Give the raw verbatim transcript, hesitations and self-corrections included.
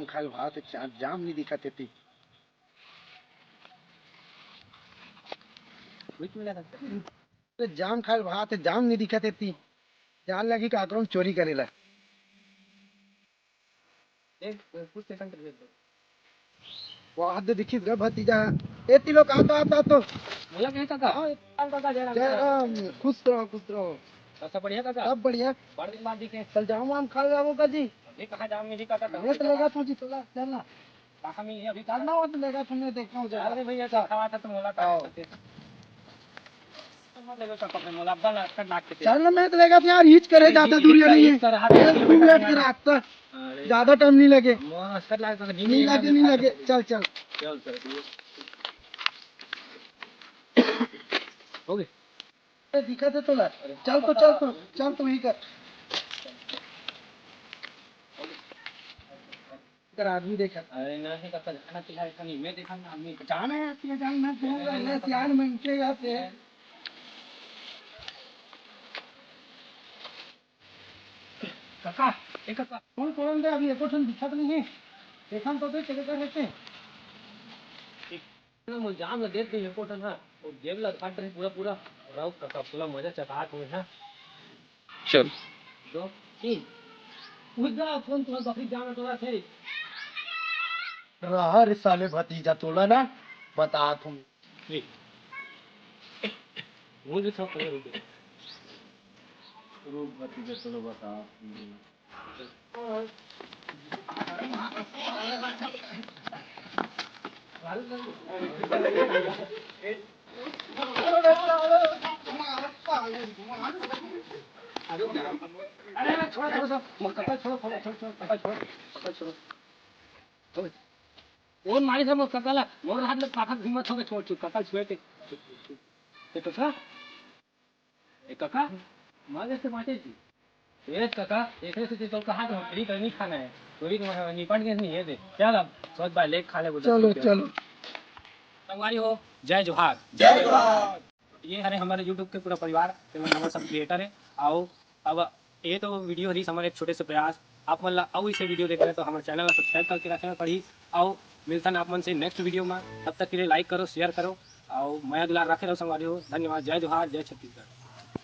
खाल भात हे, चा-, जाम नहीं दिखत हे ती। अरे जाम खाल भात हे, जाम नहीं दिखत हे ती। जान लगी काकरो चोरी करेला। एक, कुछ सेकंड के लिए दो। वाह, दे दिखिस गा भतीजा। ए, ती लोग, आ तो, आ तो, आ तो। बोला क्या काका? हाँ। काका, जय राम, जय राम। खुश रहो, खुश रहो। सब बढ़िया काका? सब बढ़िया। बड़ दिन बाद दिखे। चल जाओ, आम खा जाओ काका जी। अभी कहाँ जाम मिली काका? मैं तो लेगा तुझे, चला, चल ना। कहाँ मिली अभी? चल ना, वो तो लेगा तुमने, देखा हो जाएगा। अरे भैया, चल। खावा था तो मुलाकात आओ। करते। चल ना, मैं तो लेगा था यार, हीच करे, ज्यादा दूरिया नहीं है। एक दू मिनट के रास्ता, अरे। ज्यादा टाइम नहीं लगे। नहीं लगे, नहीं लगे। चल, चल। चल, चल। हो गए। ए, दिखा दे तोला। चल तो, चल तो, चल तो ही कर। कर आदमी देखा। अरे ना, हे कब जाना चाहिए, ऐसा नहीं, मैं देखा ना आदमी। जाना है, तू जान, मैं दूंगा, मैं सियान में उनके जाते हैं। काका, ए काका, कौन कौन दे अभी एको ठन दिखत नहीं है। देखन तो दे, तेरे कर लेते हैं। ना, मुझे जाम लगे थे एको ठन, हाँ। वो जेब लग काट रही पूरा, पूरा। राउत काका, पूरा मजा चकात हुए, हाँ। चल। दो, तीन। उठ जा, कौन तुम्हारा बकरी जाम लगा थे? रहा रे साले भतीजा तोला ना, बता तुम। जी। मुझे सब पहले रुक। रूप भतीजा, चलो बताओ। अरे, अरे, छोड़ो, छोड़ो, छोड़ो। मत कपड़ा छोड़ो, छोड़ो, छोड़ो, छोड़ो, कपड़ा छोड़ो, कपड़ा छोड़ो। छोड़ो। कौन मारी था मोर ककाला? मोर हाथ में पाखा घूमत होगे, छोड़, छोड़, ककाल छुए के। ए कका, ए कका, मार से बाटे जी। ए कका, एकरे से तो कहा था, फ्री का नहीं खाना है। फ्री का निपट के नहीं है दे। क्या ला? सोच भाई, लेके खा ले बोल। चलो, चलो। संगवारी हो, जय जोहार। जय जोहार। ये हरे हमारे YouTube के पूरा परिवार, जेमन हमर सब creator है। आओ, अब ये तो video हरी हमारे एक छोटे से प्रयास। आप मन ला अउ इसे video देखना है तो हमारे channel ला subscribe करके रखना पड़ी। आओ, मिलथन आप मन से next video में, तब तक के लिए like करो, share करो, और मया दुलार रखे रहो संगवारी हो। धन्यवाद। जय जोहार, जय छत्तीसगढ़।